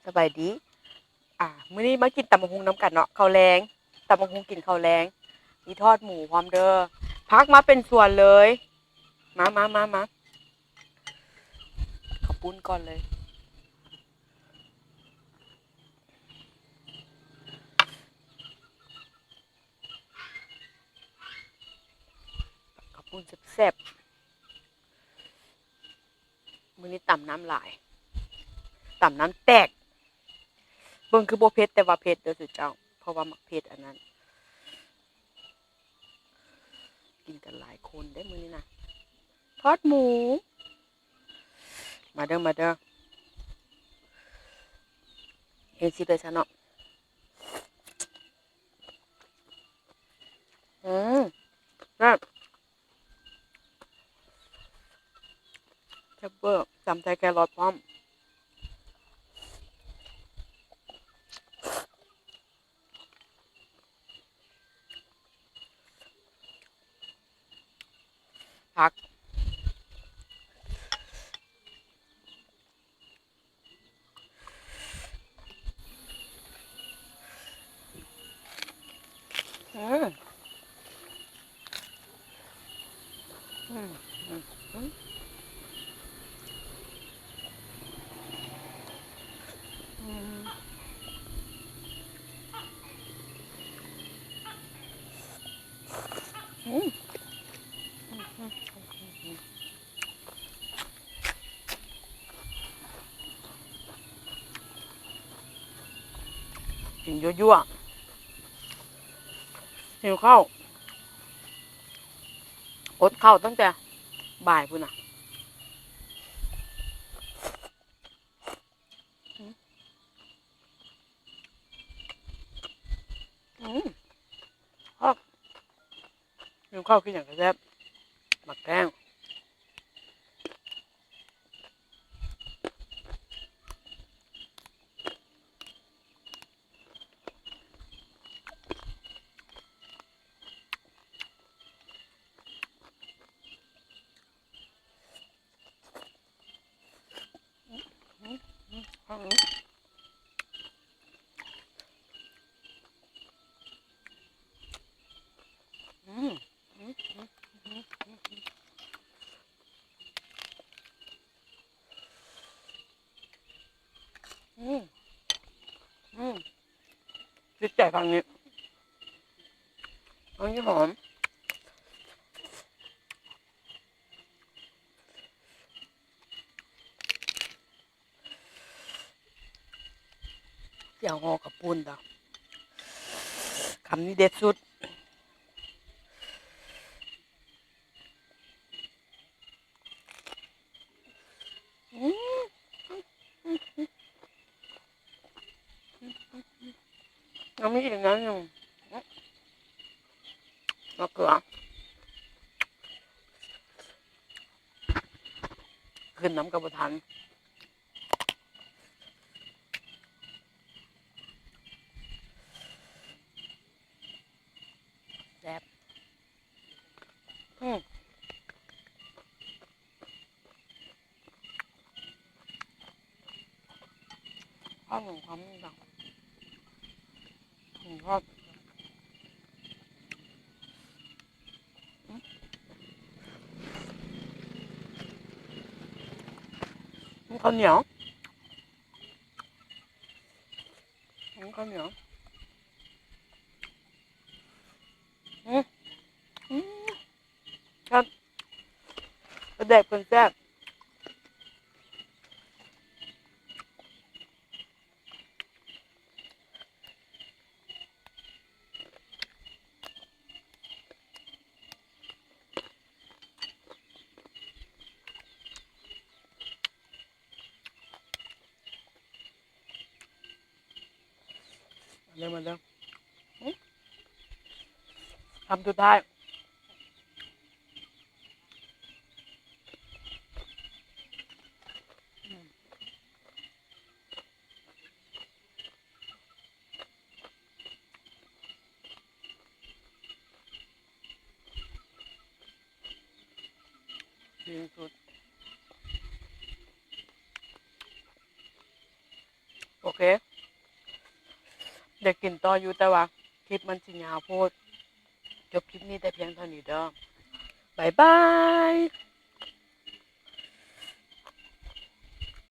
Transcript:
ສະບາຍດີ ອ່າ ມື້ນີ້ມາກິນຕຳບັກຫຸ່ງນຳກັນເນາະ ເຂົ້າແລງ ຕຳບັກຫຸ່ງກິນເຂົ້າແລງ ມີທອດໝູພ້ອມເດີ ຜັກມາເປັນສວນເລີຍ ມາ ມາ ມາ ມາ ເຂົ້າປຸ້ນກ່ອນເລີຍ ເຂົ້າປຸ້ນແຊບໆ. ມື້ນີ້ຕຳນ້ຳຫຼາຍ ຕຳນ້ຳແຕກ ເບິ່ງຄືບໍ່ເຜັດ ແຕ່ວ່າເຜັດເດີສູ່ເຈົ້າ ເພາະວ່າມັກເຜັດອັນນັ້ນ ກິນກັນຫຼາຍຄົນເດ້ມື້ນີ້ນະ ທອດໝູ ມາເດີ ມາເດີ ເຮັດຊິໄດ້ຊະເນາະ. ອືມ ແຊບ ແຊບເວີ ຕຳໃສ່ແຄຣອດພ້ອມ ຜັກ ອືມ ອືມ ອືມ ອືມ ອືມ ອືມ ອືມ ອືມ ອືມ ອືມ ກິນຍົວໆ ຫິວເຂົ້າ ອົດເຂົ້າຕັ້ງແຕ່ບ່າຍພຸ້ນນະ ອືມ ອືມ ຄັກ ຫິວເຂົ້າກິນຫຍັງກະແຊບ ໝາກແຂ້ງ ອືມ ອືມ ຕິດໃຈພັກນີ້ ອັນນີ້ຫອມ ແຈ່ວຫໍ່ເຂົ້າປຸ້ນດອກ ຄຳນີ້ເດັດສຸດ. ອືມ ຍັງມີອີກໜ້ອຍໜຶ່ງ ມະເຂືອ ຂຶ້ນນຳກໍບໍ່ທັນ. ແຊບ ອືມ ຄຳໜຶ່ງ ຄຳໜຶ່ງ ຄຳ ອືມ ເຂົ້າໜຽວ ອືມ ເຂົ້າໜຽວ ອືມ ອືມ ແຊບ ປາແດກເພິ່ນແຊບ. ມາເດີ ມາເດີ ຫື ຄຳສຸດທ້າຍ ອືມ. ດີທີ່ສຸດ ໂອເຄ ຢາກກິນຕໍ່ຢູ່ ແຕ່ວ່າຄລິບມັນຊິຍາວໂພດ. ຈົບຄລິບນີ້ແຕ່ພຽງເທົ່ານີ້ເດີ. ບາຍບາຍ.